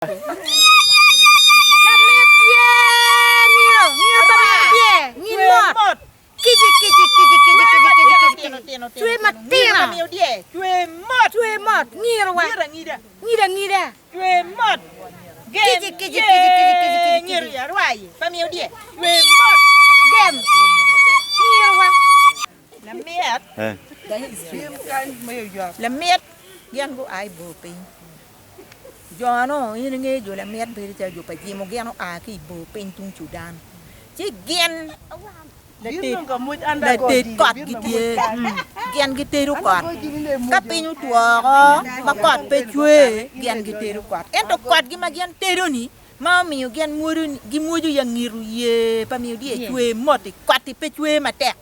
Lamit ye ngiro, ngiro pa mit ye, ngin mot. Kici, kici, kici, kici, kici, kici, kici, cwe matino. Cwe mot, ngiro wa. Ngida ngida. Kici, kici, kici, kici, kici, kici, kici. Gem, ngiro wa. Lamit, gin gua i bor piny. Jo-nu in ingeyo jo lamit bedo calo jo pa jimo gin oa ki i bor piny tung Cudan ci gin lated kot gitye gin gitedo kot ka piny otwo oko ma kot pe cwer gin gitedo kot ento kotgi ma gin tedo-ni ma omiyo gin gimwodo ya ngito yer pa miyo dye cwer mot-ti kot-ti pe cwer matek.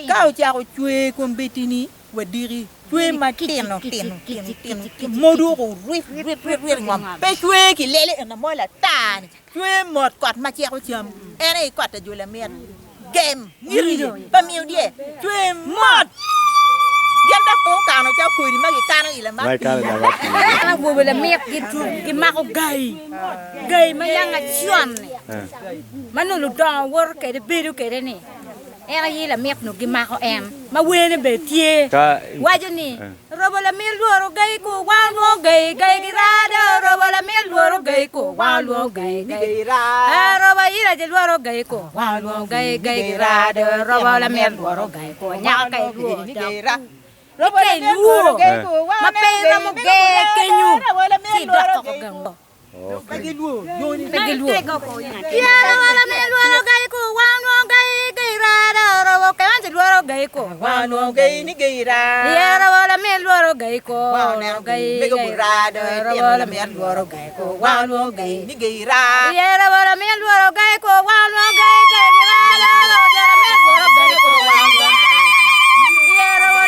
Ka ocako cwer kombeddi-ni wadiki, cwer matino tino tino tino modo woko rwit rwit rwit rwit i ngom, pe cwer ki lele ena mol ata-ni, cwer mot kot ma ceko cam, en aye kot ajola mit gem ngiti pa miyo dye cwer mot gin dok pe okano calo kodi ma gikano i lamak pii. Awobe lamit gimako gai, gai ma yang acon-ni ma nongo ludongo woto kwede bedo kwede-ni. En aye lamit nongo gimako en ma wene bene tye waco ni robo lamit lworo gai ku wang lwongo gai gai ki rado robo lamit lworo gai ku wang lwongo gai gai robo ayira ci lworo gai ku wang lwongo gai gai ki rado robo lamit lworo gai ku nyako ka ilwor dok ka ilwor ma pe iromo ger kenyo ci idok koko gangi. Pe gilwor.